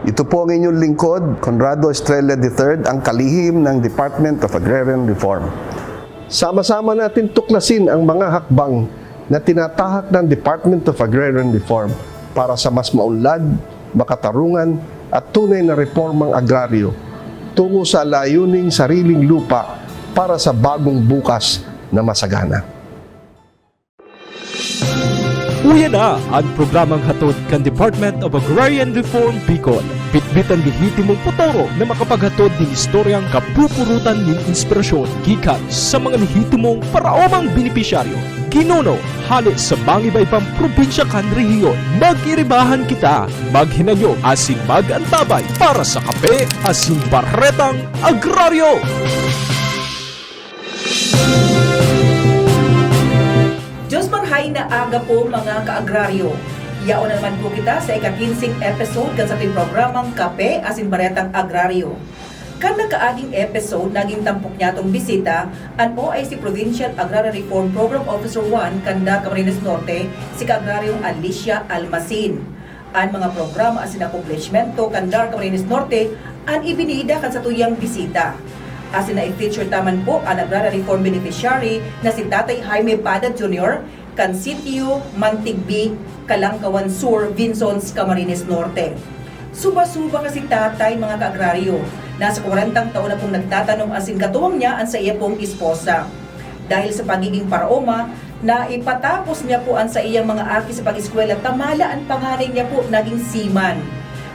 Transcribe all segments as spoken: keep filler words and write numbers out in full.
Ito po ang inyong lingkod, Conrado Estrella the third, ang kalihim ng Department of Agrarian Reform. Sama-sama natin tuklasin ang mga hakbang na tinatahak ng Department of Agrarian Reform para sa mas maunlad, makatarungan at tunay na reformang agraryo tungo sa layuning sariling lupa para sa bagong bukas na masagana. Uya na an programang hatod kan Department of Agrarian Reform Bicol. Bitbit an lehitimong potoro na makapaghatod nin istoryang kapupurutan nin inspirasyon gikan sa mga lehitimong paraomang benepisyaryo, ginuno, hale sa mangiba-ibang probinsya kan rehiyon. Mag-iribahan kita, maghinanyog asin mag-antabay para sa Kape asin Baretang Agraryo! Diyos marhay na aga po, mga kaagraryo. Yaon na naman po kita sa ika-kinseng episode kan satong programang Kape asin Baretang Agraryo. Kan nakaaging episode, naging tampok nyatong bisita an O I C Provincial Agrarian Reform Program Officer one kan DAR Camarines Norte, si Kaagraryong Alicia Almacin. An mga programa asin akomplishmento kan DAR Camarines Norte an ibinida kan satuyang bisita. Asin nai-feature ta man po an agrarian reform beneficiary na si Tatay Jaime Padad Junior kan Sitio Mantigbi, Calangcawan Sur, Vinzons, Camarines Norte. Suba-suba kasi tatay, mga kaagraryo, nasa kwarentang taon na pong nagtatanom asin katuwang niya an saiya pong esposa. Dahil sa pagiging paraoma, naipatapos niya po an saiyang mga aki sa pag-eskwela ta mala an panganay niya po naging seaman.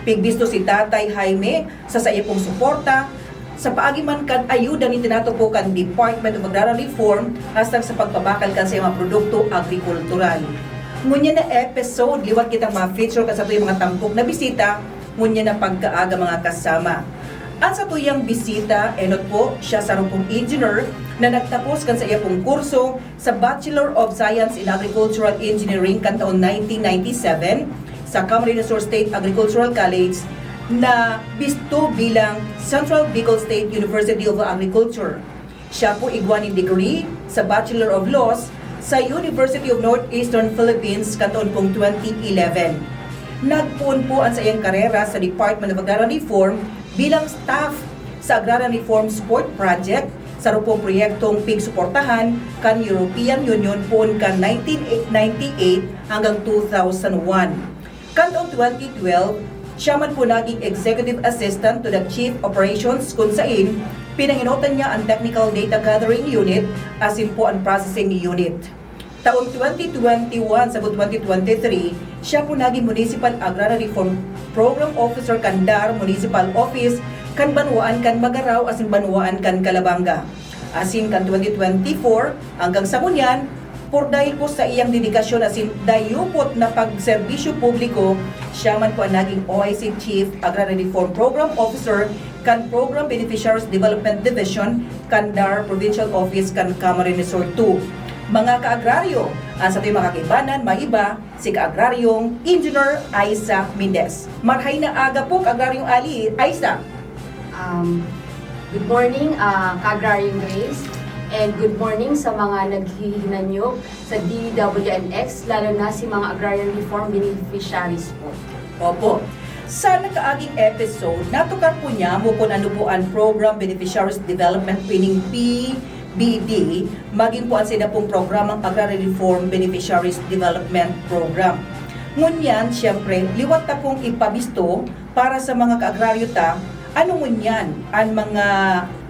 Pigbisto si Tatay Jaime sa saiya pong suporta, sa paagi man kan ayuda nin tinatupo kan Department of Agrarian Reform hasta sa pagpabakal kan saiyang mga produkto agrikultural. Ngunyan na episode, liwat kitang ma-feature kan satuyang mga tampok na bisita, ngunyan na pagkaaga, mga kasama. An satuyang bisita, enot po, siya sarong pong engineer na nagtapos kan saiya pong kurso sa Bachelor of Science in Agricultural Engineering kan taon nineteen ninety-seven sa Camarines Sur State Agricultural College na bisto bilang Central Bicol State University of Agriculture. Siya po igwa nin degree sa Bachelor of Laws sa University of Northeastern Philippines kan taon pong twenty eleven. Nagpoon po an saiyang karera sa Department of Agrarian Reform bilang staff sa Agrarian Reform Support Project, saro pong proyektong pigsuportahan kan European Union poon kan nineteen ninety-eight hanggang two thousand one. Kan taong twenty twelve, siya man po naging Executive Assistant to the Chief Operations, kun sain pinangenotan niya an Technical Data Gathering Unit asin po an Processing Unit. Taong twenty twenty-one sagkod twenty twenty-three, siya po naging Municipal Agrarian Reform Program Officer kan DAR Municipal Office kan banwaan kan Magarao asin banwaan kan Calabanga. Asin kan twenty twenty-four hanggang sa ngunyan, por dahil po sa iyang dedikasyon asin dayupot na pagserbisyo publiko, siya man po an naging O I C Chief Agrarian Reform Program Officer kan Program Beneficiaries Development Division kan DAR Provincial Office kan Camarines Sur two. Mga kaagraryo, an satuyang mga kaibanan, may iba, si Kaagraryong Engineer Aiza Mendez. Marhay na aga po, Kaagraryong Ali, Aiza. Um, good morning, uh, Kaagraryong Grace, and good morning sa mga naghihinanyog sa D W N X, lalo na si mga agrarian reform beneficiaries po. Opo. Sa nakaaging episode, natukar po niya mo kung ano po ang Program Beneficiaries Development, pining P B D, magin po ang sida pong programang Agrarian Reform Beneficiaries Development Program. Ngunyan, siyempre, liwat ta pong ipabisto para sa mga kaagraryo ta, ano ngunyan ang mga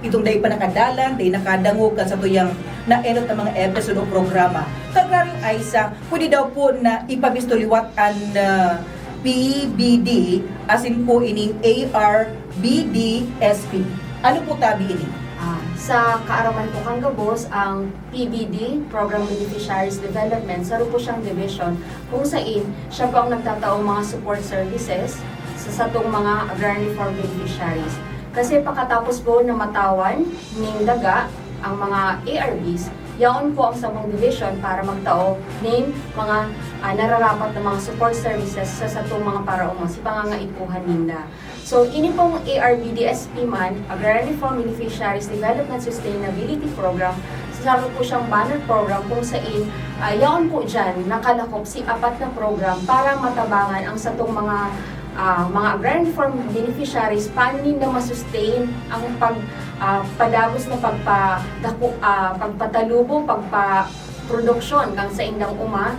itong dai pa nakadalan, dai nakadangog kan satuyang naenot na mga episode o programa. Kaagraryong Aiza, pwede daw po na ipabisto liwat an ah, P B D asin po ining A R B D S P. Ano po tabi ini? Ah, sa kaaraman po kan gabos, ang P B D, Program Beneficiaries Development, saro po siyang division kung sain siya po ang nagtataong mga support services sa satong mga agrarian reform beneficiaries. Kasi pakatapos po na matawan ning daga ang mga A R Bs, yaon po ang samong division para magtao ning mga ah, nararapat na mga support services sa satong mga paraoma sa pangangaipuhan ninda. So, ini pong A R B D S P man, Agrarian Reform Beneficiaries Development Sustainability Program, saro po siyang banner program kung sain, ah, yaon po dyan, nakalakop si apat na program para matabangan ang satong mga ah, mga agrarian reform beneficiaries, paano ninda ma-sustain ang pag, ah, padagos na pagpadako-, ah, pagpatalubo, pagpaproduksyon kan saindang uma,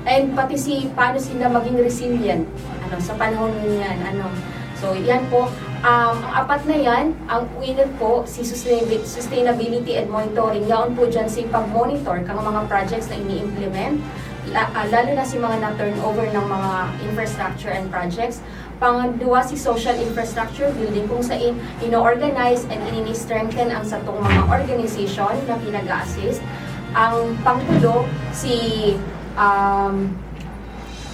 and pati si paano sila maging resilient, ano, sa panahon ngunyan, ano. So, yan po, um, ang apat na yan, ang winner po, si sustainabi-, sustainability and monitoring. Yaon po dyan si pag-monitor kang mga projects na ini-implement, la-, ah, lalo na si mga na-turnover ng mga infrastructure and projects. Pangduwa, si social infrastructure building, kung sain ino-organize and ini-strengthen ang satong mga organization na pinag-a-assist. Ang pangtulo, si, um,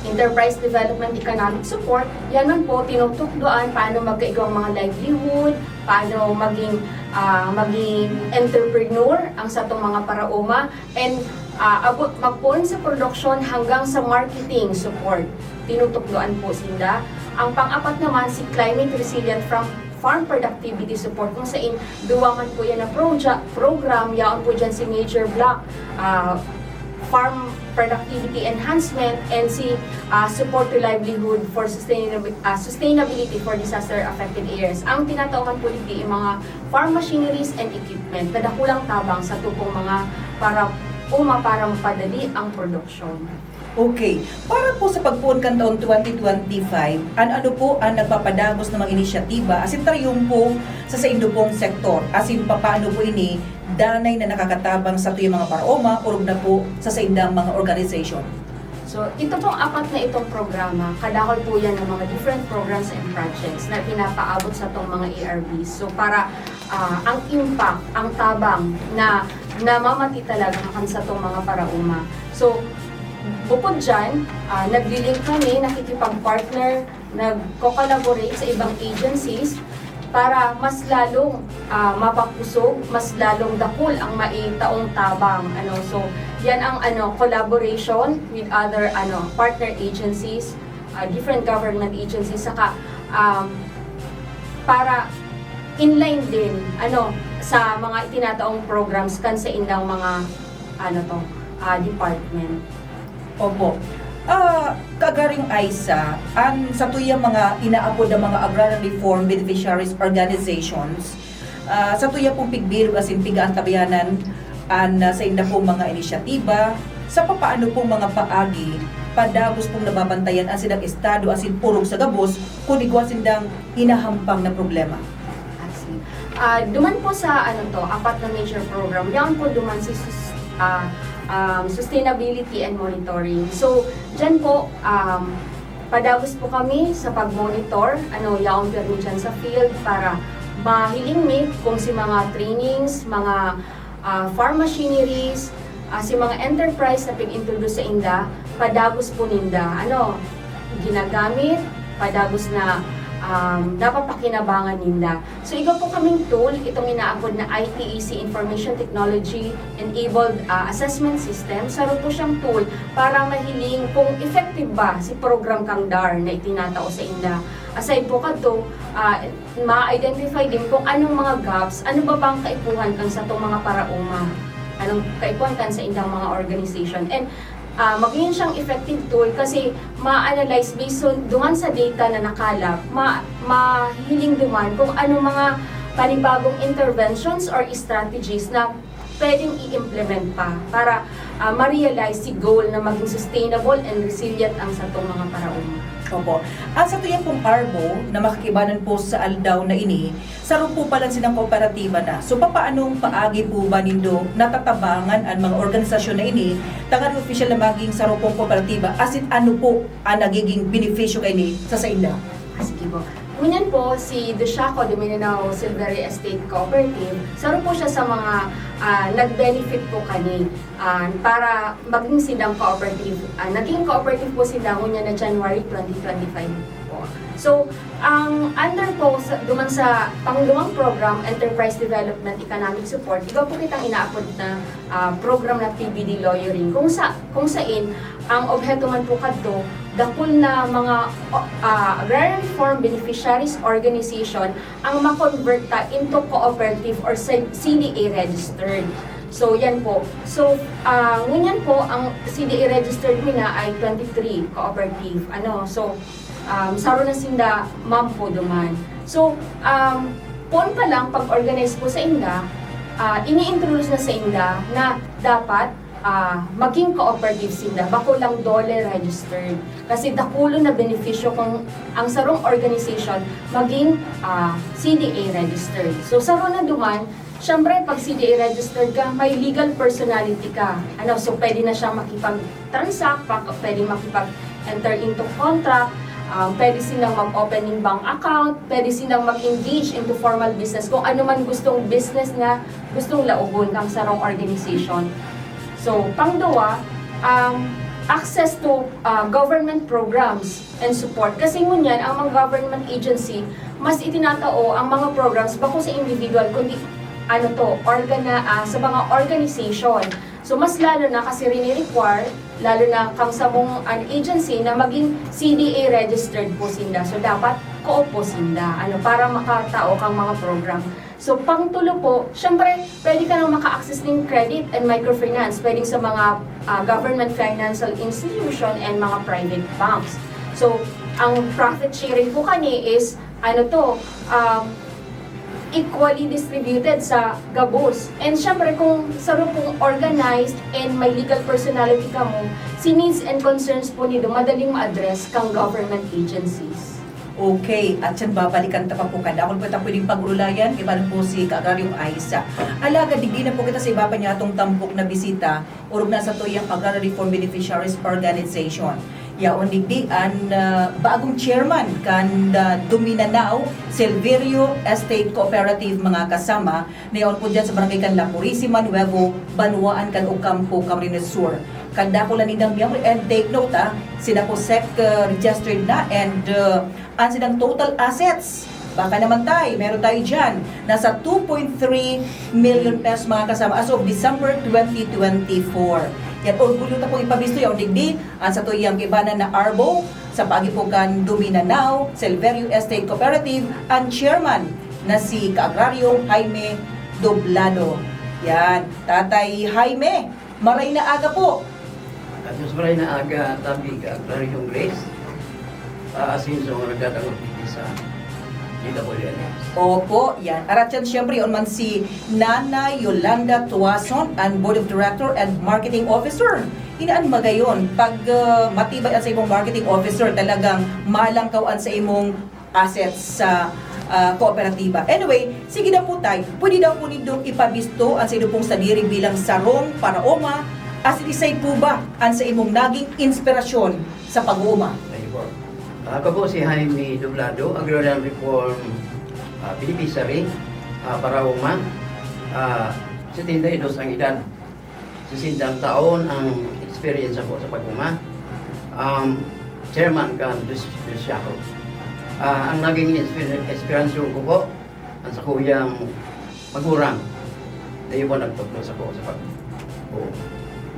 enterprise development economic support. Yan man po, tinutukdoan paano magkaigwang mga livelihood, paano maging, ah, maging entrepreneur ang satong mga paraoma. And, ah, abot, magpoon sa production hanggang sa marketing support. Tinutukdoan po sinda. Ang pang-apat naman, si climate resilient from farm productivity support, kung sain duwa man po yan na proja-, program, yaon po dyan si major block, ah, farm productivity enhancement, and si, ah, support to livelihood for sustainab-, ah, sustainability for disaster affected areas. Ang tinatao man po digdi, yung mga farm machineries and equipment na dakulang tabang sa tupong mga para uma para mapadali ang produksyon. Okay. Para po sa pagpoon kan taon twenty twenty-five, an-ano po an nagpapadagos na mga inisyatiba asin tariyom po sa saindo pong sektor? Asin papaano po ini danay na nakakatabang sa tuyang mga paraoma orog na po sa saindang mga organisasyon? So, ito pong apat na itong programa, kadakol po yan ng mga different programs and projects na pinapaabot sa tong mga A R Bs. So, para ah, ang impact, ang tabang na namamati talaga kan satong mga paraoma. So, bukod dyan, ah, naglilink kami, nakikipag-partner, nagko-collaborate sa ibang agencies para mas lalong, ah, mapakusog, mas lalong dakul ang maitaong tabang. Ano? So, yan ang, ano, collaboration with other, ano, partner agencies, ah, different government agencies, saka, um, para in line din, ano, sa mga itinataong programs kan saindang mga, ano to, ah, department. Opo. Ah, Kagaring Aisa, an satuyang mga inaapod na mga agrarian reform beneficiaries organizations, ah, satuya pong pigbilog asin pigaantabayanan an, ah, sainda pong mga inisyatiba, sa papaano pong mga paagi padagos pong nababantayan an sinang estado asin orog sa gabos kun igwa sindang hinahampang na problema. I see. Ah, duman po sa, ano to, apat na major program, yaon po duman si sus-, ah, um, sustainability and monitoring. So, dyan po, um, padagos po kami sa pag-monitor, ano, yaon pirmi dyan sa field para mahiling mi kung si mga trainings, mga, ah, farm machineries, ah, si mga enterprise na pig-introduce sa inda, padagos po ninda, ano, ginagamit, padagos na, um, napapakinabangan ninda. So, igwa po kaming tool, itong inaapod na I T E C, Information Technology Enabled, ah, Assessment System. Saro po siyang tool para mahiling kung effective ba si program kang DAR na itinatao sa inda. Aside po kadto, ah, ma-identify din kung anong mga gaps, ano ba bang kaipuhan kan satong mga paraoma, anong kaipuhan kan saindang mga organization. And, ah, magiging siyang effective tool kasi ma-analyze based on, duman sa data na nakalap, ma-, mahiling duman kung anong mga panibagong interventions or strategies na pwedeng i-implement pa para, ah, ma-realize si goal na maging sustainable and resilient ang satong mga paraoma. Opo. At sa tuyang pong ARBO na makakibanan po sa aldaw na ini, saro po palan sinang kooperatiba na. So, papaanong paagi po ba nindo natatabangan an mga organisasyon na ini, tanganing opisyal na maging saro pong kooperatiba, asin ano po an nagiging benepisyo kaini sa sainda? Ah, sige po. Ngunyan po, si Dushaco de Mindanao Silvery Estate Cooperative, saro po siya sa mga, ah, nag-benefit po kani, ah, para maging sindang cooperative. Ah, naging cooperative po sila ngunyan na January twenty twenty-five po. So, ang under po, sa, duman sa pangduwang program, Enterprise Development Economic Support, igwa po kitang inaapod na, ah, program na P B D Lawyering. Kung sa, kung sain, ang obheto man po kadto, dakul na mga, o, ah, agrarian reform beneficiaries organization ang ma-convert ta into cooperative or C-, C D A registered. So, yan po. So, ah, ngunyan po, ang C D A registered mi na ay twenty-three cooperative. Ano, so, Um, saro na sinda, ma'am po duman. So, um, poon pa lang pag-organize po sa inda, ah, ini-introduce na sa inda na dapat, ah, maging cooperative sinda, bako lang DOLE registered. Kasi dakulo na benepisyo kung ang sarong organization maging, ah, C D A registered. So, saro na duman, syempre, pag C D A registered ka, may legal personality ka. Ano, so pwede na siyang makipag-transact, pa-, pwede makipag-enter into contract, um, pwede silang mag-open ng bank account, pwede silang mag-engage into formal business kung ano man gustong business na gustong laogon kang sarong organization. So, pangduwa, um, access to, uh, government programs and support. Kasi ngunyan, ang mga government agency, mas itinatao ang mga programs bako sa individual, kundi ano to, organa-, ah, sa mga organization. So, mas lalo na kasi rini-require, lalo na kang samong an agency na maging C D A registered po sinda. So, dapat co-op po sinda, ano, para makatao kang mga program. So, pangtulo po, syempre, pwede ka nang maka-access ng credit and microfinance. Pwedeng sa mga, ah, government financial institution and mga private banks. So, ang profit sharing po kani is, ano to, um, equally distributed sa gabos. And syempre, kung saro pong organized and may legal personality kamo, si needs and concerns po nindo madaling ma-address kang government agencies. Okay, at yan, babalikan ta pa po. Kadakul pa ta pwedeng pag-ulayan, iba na po si Kaagraryong Aisa. Alagad, digdi na po kita sa iba pa niyatong tampok na bisita, orog na sa tuyang Agrarian Reform Beneficiaries Organization. Yaon digdi an, ah, bagong chairman kan, ah, Duminanao Silverio Estate Cooperative, mga kasama, na yaon po dyan sa barangay kan La Purisima, Nuevo Banwaan kan Ocampo, Camarines Sur. Kadakul na nindang miyembro, and take note, ah, sila po sec, ah, registered na, and, ah, an silang total assets, baka naman tay, meron tayo dyan, nasa two point three million pesos, mga kasama, as of December twenty twenty-four. Yan, orgulyo ta pong ipabisto yan, digdi, an satuyang kaibanan na ARBO, sa paagi po kan Duminanao Silverio Estate Cooperative, ang chairman na si Kaagraryo Jaime Doblado. Yan, Tatay Jaime, maray na aga po. At mas maray na aga, tabi ka, Kaagraryong Grace. Ah, asin sa mga nagdadangog dito sa D W N S. Opo, yan. Arat yan, siyempre, yun man si Nanay Yolanda Tuason, ang Board of Director and Marketing Officer. Inaan magayon, pag, ah, matibay ang sa imong marketing officer, talagang malangkaw an sa imong assets sa, ah, kooperatiba. Anyway, sige na po, Tay. Pwede daw po nindong ipabisto ang sa inyo pong sadiri bilang sarong paraoma, asin isay po ba ang sa imong naging inspirasyon sa pag-uuma? Ayun po. Ako po si Jaime Doblado, Agrarian Reform, ah, Beneficiary, ah, paraoma, ah, setenta y dos ang edad. Sesenta taon ang experience ko sa pag-uma. Um, chairman kan Diyos-, Diyosyaho. Ah, ang naging inspir-, inspirasyon ko po, ang sa kuyang magurang, na yun po nagtukdo sa ko sa pag-, oo.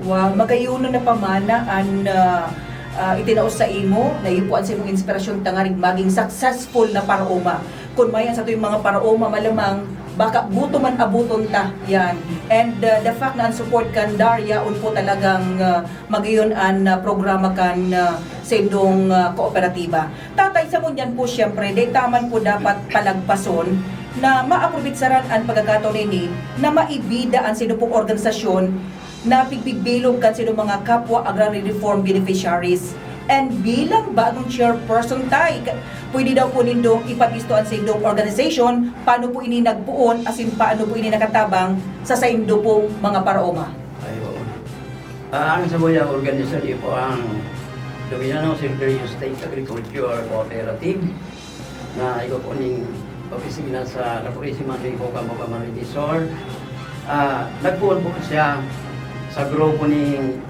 Wow, magayon na pamana an, ah, ah, itinao sa imo, na yun po ang sa imong inspirasyon tangarig maging successful na paraoma. Kun mayan sa tuyong mga paraoma, malamang baka buto man abuton ta, yan. And, uh, the fact na ang support kan DAR yaon po talagang, uh, magayon an, uh, programa kan, uh, sa indong, uh, kooperatiba. Tatay, sa ngunyan po, siyempre, dai ta man po dapat palagpason na maaprobitsaran an pagkakataon ini na maibida an sa indo pong organisasyon na pigpigbilog kan sa indo mga kapwa agrarian reform beneficiaries. And bilang bagong chairperson, Tay, ka-, pwede daw po nindong ipabisto an sa indong organization, paano po ini nagpoon, asin paano po ini nakatabang sa saindo pong mga paraoma? Ay, oo. Ah, ang sa kuyang organisasyon, iyo po ang Dominano Silverio State Agriculture Cooperative. Na igwa po ning opisina sa La Purisima, Nuevo Campo, Camarines Sur. Ah, nagpoon po siya sa grupo ning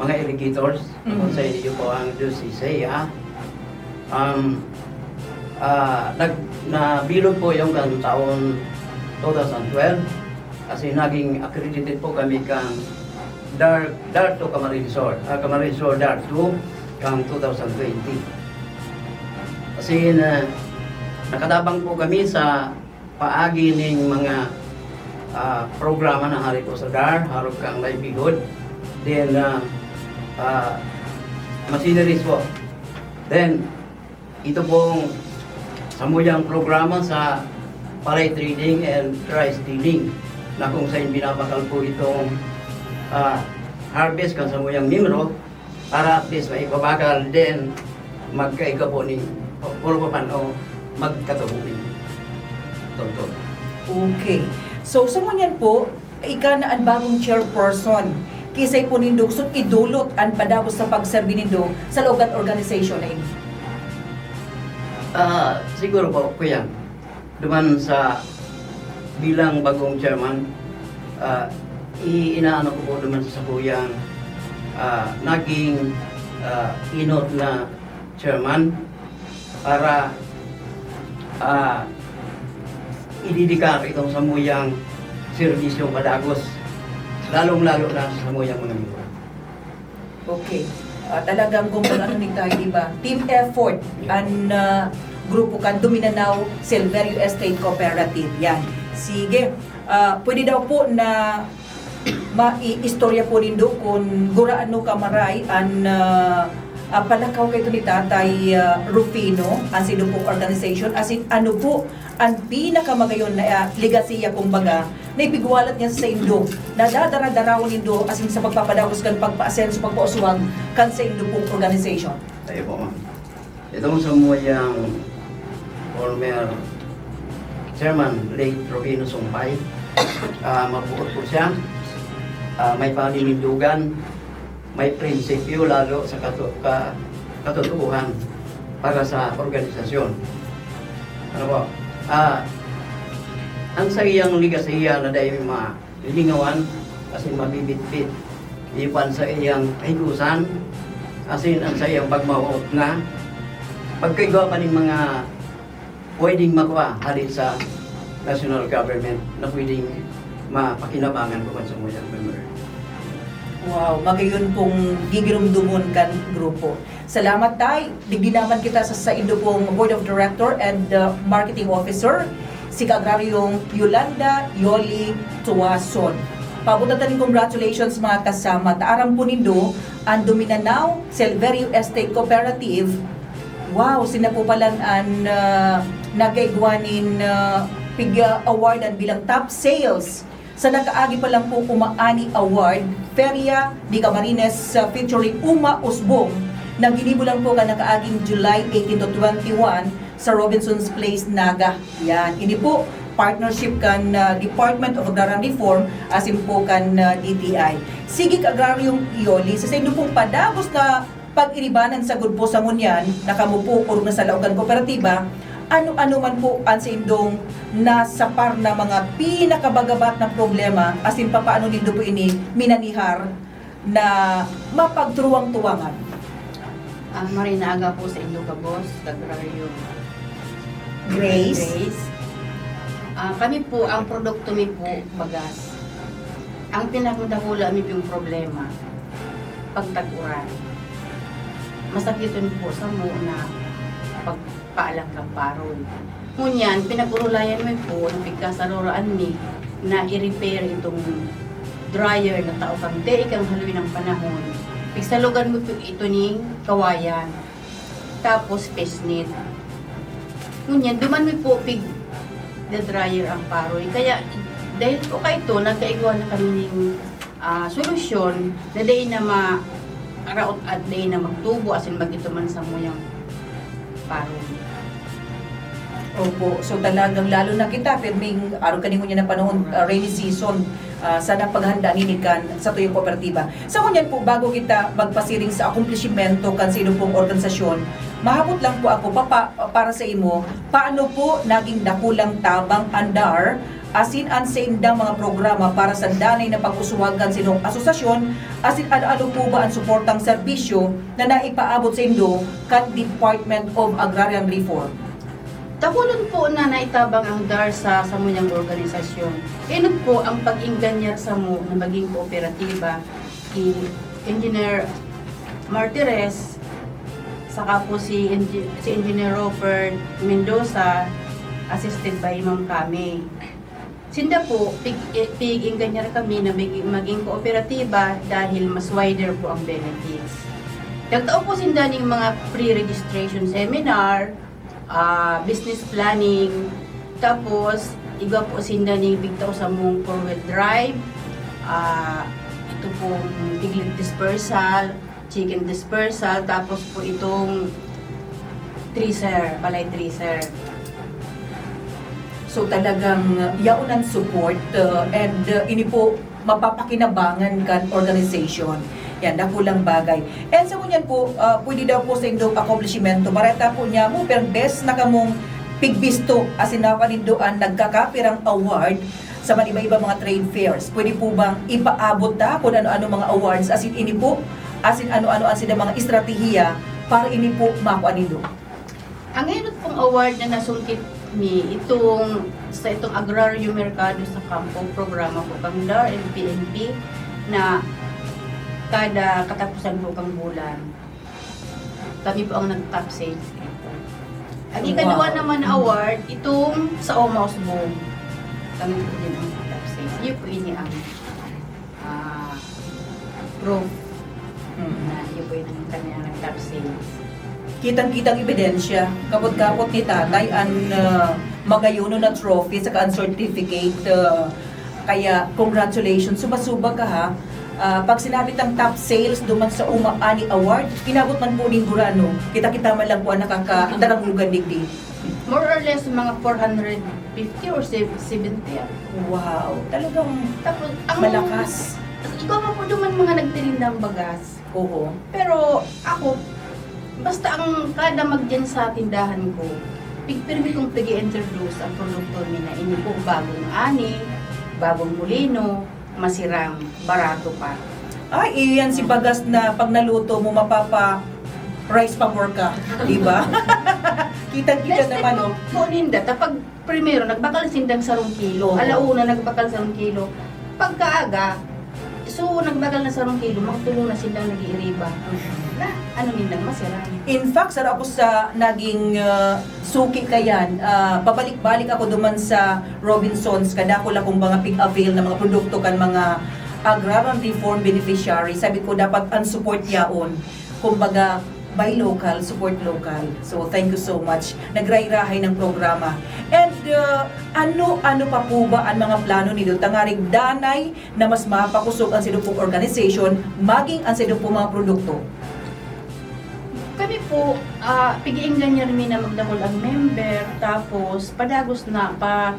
mga irrigators. Mhm. Kung sa inyo po ang D C C, ah. Um, ah, nag-, nabilog po yung kan taon two thousand twelve. Kasi naging accredited po kami kan DAR, DAR two Camarines Sur, ah, Camarines Sur DAR two kan two thousand twenty. Kasi na, nakatabang po kami sa paagi ning mga, ah, programa na hari po sa DAR, harog kang livelihood, then, ah, ah, machineries po. Then, Ito pong samuyang programa sa palay trading and rice trading na kung saan binabakal po itong, ah, harvest kan samuyang miyembro para at least maipabakal din magkaiga po ni puro pa o magkatubo ni Tonton. Okay. So, sa ngunyan po, ika na an bagong chairperson. Kisay po nindo gusto idulot an padagos sa pagserbi nindo sa laog kan organisasyon na ini. Ah, siguro po, kuya, duman sa bilang bagong chairman, ah, i-inaano ko po duman sa sakuyang, ah, naging, ah, inot na chairman para, ah, ididikar itong samuyang serbisyong padagos, lalong-lalo na sa samuyang mga miyembro. Okay. Ah, talagang kung ano ni tayo, di ba? Team effort an ah, grupo kan Duminanao Silverio Estate Cooperative. Yan. Sige. Ah, pwede daw po na maiistorya po nindo kung gurano kamaray an ah, ah, palakaw kaito ni Tatay ah, Rufino, an saindo pong organization, asin ano po an pinakamagayon na ah, legasiya, kumbaga, na ipigwalat niya sa saindo, na dadara-darawon nindo asin sa pagpapadagos kan pagpaasenso, pagpauswag kan saindo pong organisasyon? Tayo po, ma'am. Itong samuyang former chairman, late Rufino Sumpay, ah, mabuot po siya, ah, may paninindugan, may prinsipyo lalo sa katu- ka- katotohanan para sa organisasyon. Ano po? Ah, ang sa iyang legasiya na dahil ma- lilingawan asin mabibitbit. Iyo pa an saiyang kahigusan asin an saiyang pagmawot na pagkaigwa pa nin mga pwedeng makua hali sa national government na pwedeng mapakinabangan ko man sa mga member. Wow, magayon pong gigiromdomon kan grupo. Salamat, Tay. Digdi naman kita sa saindo pong Board of Director and uh, Marketing Officer, si Kaagraryong Yolanda Yoli Tuason. Paabot ta nin congratulations, mga kasama. Ta aram po nindo, an Duminanao Silverio Estate Cooperative, wow, sila po palan an uh, nagkaigwa nin uh, pig uh, award an bilang top sales sa nakaagi pa lang po Uma Ani Award, Feria de Camarines, uh, featuring Uma Usbong, na ginibo lang po kan nakaaging July eighteen to twenty-one sa Robinson's Place, Naga. Yan. Ini po, partnership kan uh, Department of Agrarian Reform asin po kan uh, D T I. Sige, Kaagraryong Yoli, sa saindo pong padagos na pag-iribanan sagkod po sa ngunyan na kamo po orog na sa laog kan kooperatiba, ano-ano man po an saindong nasapar na mga pinakabagabat na problema, asin papaano nindo po ini minanihar na mapagturuwang-tuwangan? Ah, maray na aga po sa indo gabos, Kaagraryo Grace? Grace. Ah, kami po, ang produkto mi po, bagas. Ang pinakadakula mi pong problema, pagtag-uran. Masakiton po samo na pagpaalang kan parol. Ngunyan, pinag-urulayan mi po na pigkasaruraan mi na i-repair itong dryer na tao kan dai kan haloy na panahon. Pigsalogan mi po ito ning kawayan. Tapos fishnet. Ngunyan, duman mi po pig-dryer ang parol. Kaya, dahil po kaito, nagkaigwa na kami ning, ah, solusyon na dai na ma-, raot at dai na magtubo, asin magituman samuyang parol. Opo. So, talagang lalo na kita, pirming, arog kan ngunyan na panahon, ah, rainy season, ah, sana paghandaan ini kan satuyang kooperatiba. Sa ngunyan po, bago kita magpasiring sa akomplishimento kan saindo pong organisasyon, mahapot lang po ako, papa-, para sa imo, paano po naging dakulang tabang an DAR asin an saindang mga programa para sa danay na pag-uswag kan saindong asosasyon, asin ano-ano po ba an suportang serbisyo na naipaabot saindo kan Department of Agrarian Reform? Dakulon po na naitabang ang DAR sa samuyang organisasyon. Inot po ang pag-ingganyar samo na maging kooperatiba ki Engineer Martires, saka po si, Engi- si Engineer Robert Mendoza, assisted by Ma'am Kami. Sinda po, pig, eh, pig-ingganyar kami na maging, maging kooperatiba dahil mas wider po ang benefits. Nagtao po sinda ning mga pre-registration seminar, ah, business planning, tapos igwa po sinda ning pigtao sa mong four-wheel drive, ah, ito pong piglet dispersal, chicken dispersal, tapos po itong thresher, balay thresher. So talagang uh, yaon ang support uh, and uh, ini po mapapakinabangan kan organization. Yan, dakulang bagay. And sa ngunyan po, uh, pwede daw po sa indong akomplishmento, bareta po niya mo, pero best na kamong pigbisto, asin na kanindoan nagkakapirang award sa maniba-iba mga trade fairs. Pwede po bang ipaabot ta kung ano-ano mga awards, asin ini po, asin ano-ano ang sila mga estratehiya para ini po makuha nindo? Ang enot pong award na nasungkit mi itong sa itong Agraryo Merkado sa Kampo programa po kang DAR and P N P na kada katapusan po kang bulan. Kami po ang nag-top sales dito. Ang ikaduwa Wow. naman na award, itong sa Oma Usbong. Kami po din ang top sales. Yun po ini ang ah, proof Mm. na yun po yung kami ang nag-top sales. Kitang-kitang ebidensya, kapot-kapot ni tatay ang uh, magayono na trophy saka ang certificate. Uh, kaya congratulations, suba-suba ka ha. Ah, pag sinabi tang top sales duman sa Uma Ani Award, inabot man po ning gurano. Kita-kita man lang po ang nakakadaramugan digdi. More or less, mga four hundred fifty or sev- seventy. Wow, talagang Tapos, ang malakas. Ikaw man po duman mga nagtirindang bagas. Oo. Pero ako, basta ang kada magdiyan sa tindahan ko, pigpirmi kong pig-introduce ang produkto ni na ini po bagong ani, bagong mulino, masiram, barato pa. Ay, iyan si bagas na pag naluto mo, mapapa rice pa more ka, di ba? Kita-kita Best naman, oh. po ninda, tapag primero, nagbakal sindang sarong kilo. Oo. Alauna, nagbakal sarong kilo. Pagkaaga, so, nagbakal na sarong kilo, magtulo na sindang nag-iiriba. Na, ano nindang masiram. In fact, saro ako sa naging uh, suki kayan, uh, pabalik-balik ako duman sa Robinsons, kadakol akong mga pig-avail na mga produkto kan mga agrarian reform beneficiary. Sabi ko, dapat ang support yaon. Kumbaga, buy local, support local. So, thank you so much. Nagrahay-rahay ng programa. And uh, ano-ano pa po ba ang mga plano ni Dutang Arig Danay na mas mapakosog ang sidong pong organization, maging ang sidong pong mga produkto? Kami po, ah, pig-iinggan niya rin na magdakol ang member, tapos padagos na pa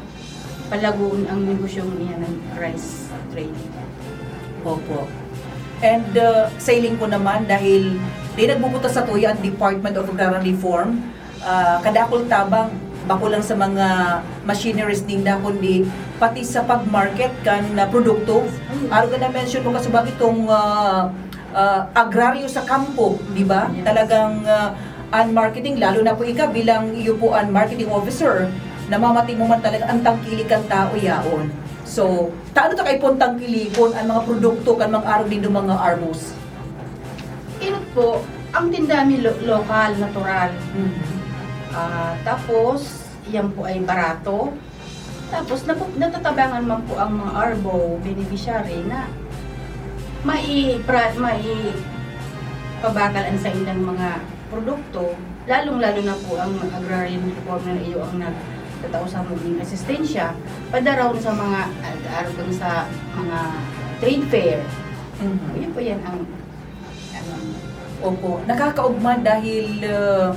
palagoon ang negosyong niya ng rice trade. Opo. And uh, sa hiling ko naman, dahil di nagbubutas sa tuya ang Department of Agrarian Reform, uh, kadakol tabang, bako lang sa mga machineries ninda, kundi pati sa pag-market kan uh, produkto. Aro ka na-mention mo kasubag itong uh, uh, agraryo sa kampo, di ba? Yes. Talagang uh, ang marketing, lalo na po ika bilang iyo po ang marketing officer, namamati mo man talaga ang tangkilik kan tao yaon. So, taano ta kaipuhan tangkilikon ang mga produkto kan mga arog nindo mga arbos? Inot po, ang tinda mi lo- lokal, natural. Ah, tapos, yan po ay barato. Tapos, napu- natatabangan man po ang mga arbo beneficiary na mai, pra, mai pabakal ang saindang mga produkto, lalong-lalo na po ang agrarian reform na iyo ang nagtatao sa mong asistensya, padarawon sa mga ag-, arog sa mga trade fair. Mhm. Yun po yan ang ano. Opo, nakakaugma dahil uh,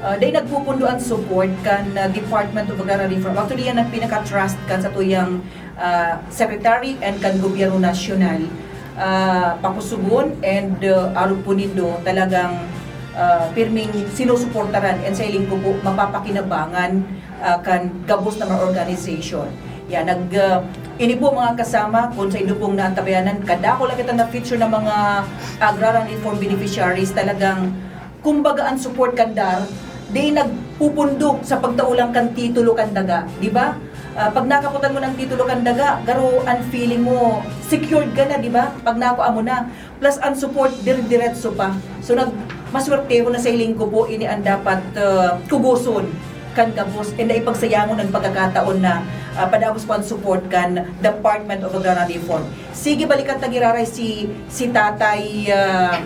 uh, dahil nagpupundo ang support kan uh, Department of Agrarian Reform. Actually, yan ang pinaka-trust kan sa tuyang uh, secretary and kan gobyerno nasyonal. Uh, pakusugon and uh, arog po nindo talagang uh, pirming sinusuportaran and sa hiling ko po mapapakinabangan uh, kan gabos na mga organization. Yan, nag, uh, ini po mga kasama, kung sa inyo pong naantabayanan, kadako lang kita na feature ng mga agrarian reform beneficiaries, talagang kumbaga ang support kan DAR, di nagpupundo sa pagtaulang kan titulo kan daga, di ba? Uh, pag nakaputan mo ng titulo kan daga, garo ang feeling mo, secured ka na, di ba? Pag nakuha mo na, plus ang support dire-diretso pa. So nag maswerteho na sa hiling ko po ini ang dapat uh, kuguson kan gabos and ipagsayangon ang pagkakataon na uh, padagos po ang support kan Department of Agrarian Reform. Sige, balikan ta giraray si si Tatay uh,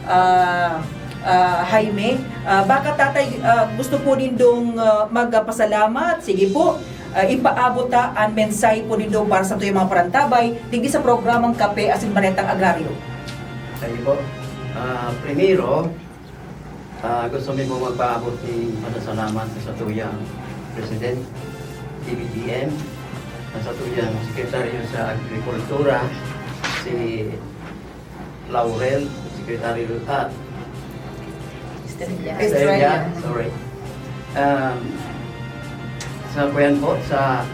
Ah, ah, Jaime, ah, baka tatay, ah, gusto po nindong, ah, magpasalamat. Sige po, ah, ipaabot ta an mensahe po nindo para sa tuyang mga parantabay digdi sa programang Kape asin Baretang Agraryo. Sige po. Ah, primero, ah, gusto mi po magpaabot nin pasasalamat sa satuyang President, P B B M, sa satuyang Sekretaryo sa Agrikultura, si Laurel, Secretary, ah, Estrella. Estrella, sorry. Um, sa kuyan po, sa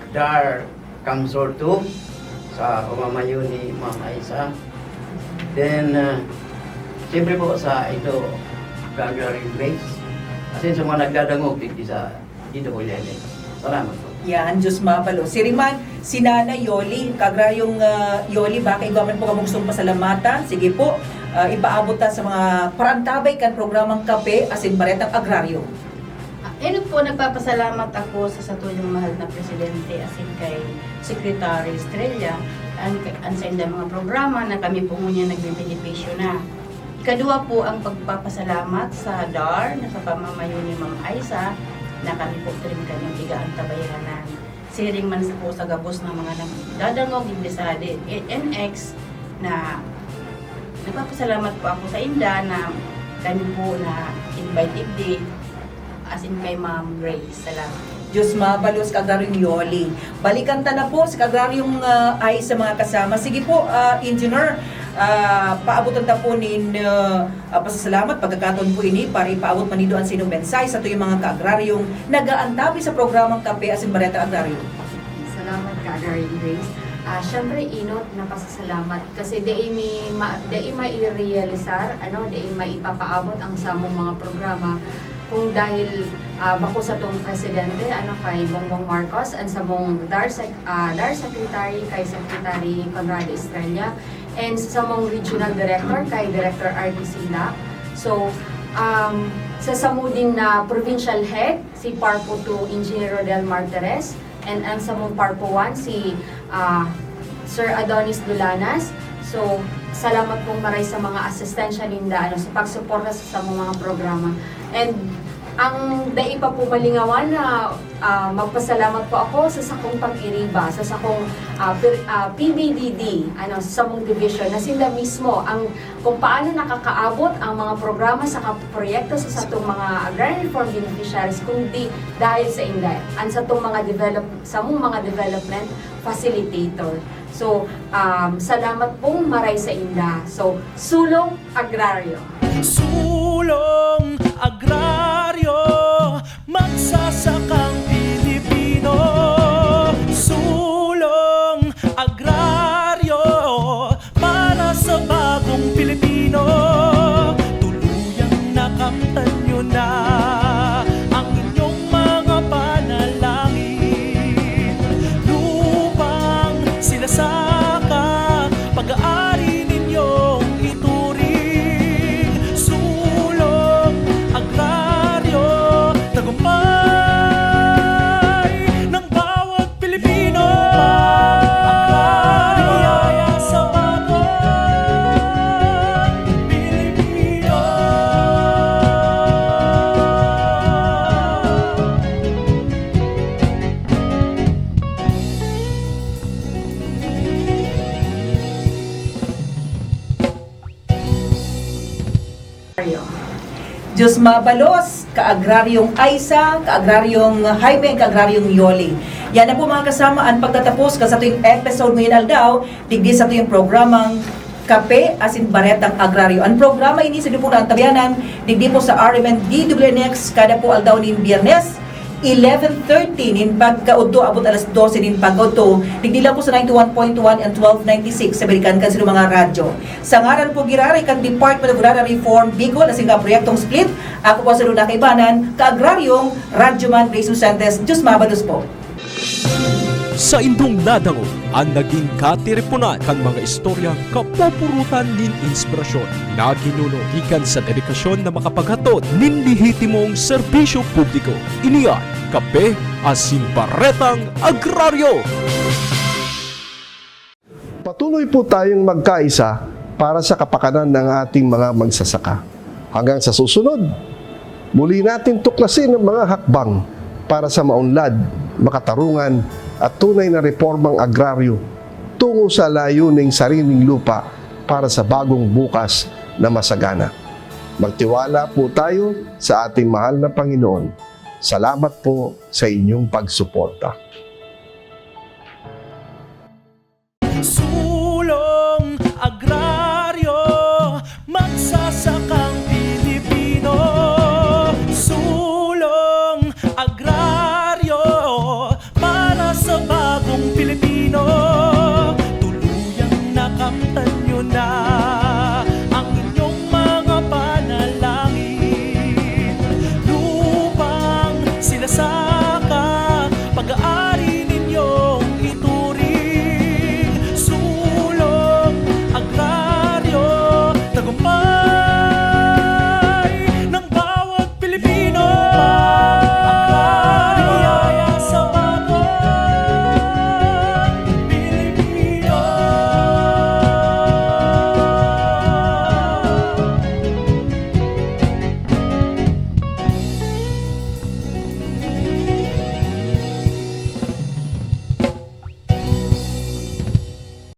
DAR Council two, sa pamamayo ni Ma'am Aiza. Then, uh, siyempre po sa ito, Gagarin Race. As in, sa mga nagdadangog, digdi sa D W L X. Salamat po. Yan, Diyos mapalo. Siring man, si Nanay Yoli, Kaagraryong, ah, Yoli, baka igwa man po kamo gustong pasalamatan. Sige po, ah, ipaabot ta sa mga parantabay kan programang Kape asin Baretang Agraryo. Ah, enot po, nagpapasalamat ako sa satuyang mahal na presidente asin kay Secretary Estrella, an, an saindang mga programa na kami po ngunyan nagbebenepisyo na. Ikaduwa po, ang pagpapasalamat sa DAR na sa pamamayo ni Ma'am Aiza na kami po ito rin kanyang pigaantabayanan. Siring man sa po sa gabos ng mga nagdadangog, digdi sa D N X, na nagpapasalamat po ako sa inda na kami po na-invite digdi, asin kay Ma'am Grace. Salamat. Diyos mabalos, Kaagraryong Yoli. Balikan ta na po si Kaagraryong, ah, Aiza, mga kasama. Sige po, ah, Engineer, ah, paabotan ta po nin, ah, ah, pasasalamat, pagkakataon po ini para ipaabot man nindo an saindong mensahe sa tuyang mga kaagraryong nag-aantabay sa programang Kape asin Baretang Agraryo. Salamat, Kaagraryong Grace. Ah, syempre, enot na pasasalamat kasi dai mi ma-, dai mairealisar, ano, dai maipapaabot ang samong mga programa kung dahil, ah, bako satong presidente, ano, kay Bongbong Marcos, ang samong DAR sec-, ah, DAR secretary kay Secretary Conrado Estrella, and sa samong regional director kay Director R D Sila. So, um, sa samo din na provincial head, si PARPO two Engineer Rodel Martires, and ang samong PARPO one, si, ah, Sir Adonis Dulanas. So, salamat pong maray sa mga asistensya ninda, ano, sa pagsuporta sa samong mga programa. And ang dai pa po malingawan na, ah, magpasalamat po ako sa sakong pag-iriba, sa sakong, ah, pir-, ah, P B D D, ano, sa samong division, na sinda mismo ang kung paano nakakaabot ang mga programa saka proyekto sa satong mga agrarian reform beneficiaries, kundi dahil sa inda, ang satong mga develop-, samong mga development facilitator. So, um, salamat pong maray sa inda. So, Sulong Agraryo. Sulong Agraryo, magsasakang Pilipino. Sulong Agraryo, para sa bagong Pilipino. Tuluyang nakamtan nyo na ang inyong mga panalangin. Lupang sinasaka, pag-aari ninyong ituring. Sulong Agraryo, tagumpay ng bawat Pilipino. Agraryo sa bagong Pilipino. Diyos mabalos, Kaagraryong Aiza, Kaagraryong Jaime, Kaagraryong Yoli. Yan na po, mga kasama, ang pagtatapos kan satuyang episode ngayon aldaw, digdi satuyang programang Kape asin Baretang Agraryo. Ang programa ini sa grupo na antabayanan, digdi po sa R M N D W N X, kada po aldaw nin Biyernes, eleven thirty nin pagkaudto abot alas dose nin pagkaudto, digdi lang po sa ninety-one point one and twelve ninety-six sa Balikan kan satuyang mga radyo. Sa ngaran po giraray kan Department of Rural Reform Bicol asin ka Proyektong Split, ako po sa luna kaibanan, Kaagraryong Radyoman Grace Lucentes. Diyos mabalos po. Saindong nadangog an nagin katiriponan kan mga istoryang kapupurutan nin inspirasyon na ginuno gikan sa dedikasyon na makapaghatod nin lehitimong serbisyo publiko. Ini an Kape asin Baretang Agraryo. Patuloy po tayong magkaisa para sa kapakanan ng ating mga magsasaka. Hanggang sa susunod, muli natin tuklasin ang mga hakbang para sa maunlad, makatarungan at tunay na reformang agraryo tungo sa layuning sariling lupa para sa bagong bukas na masagana. Magtiwala po tayo sa ating mahal na Panginoon. Salamat po sa inyong pagsuporta.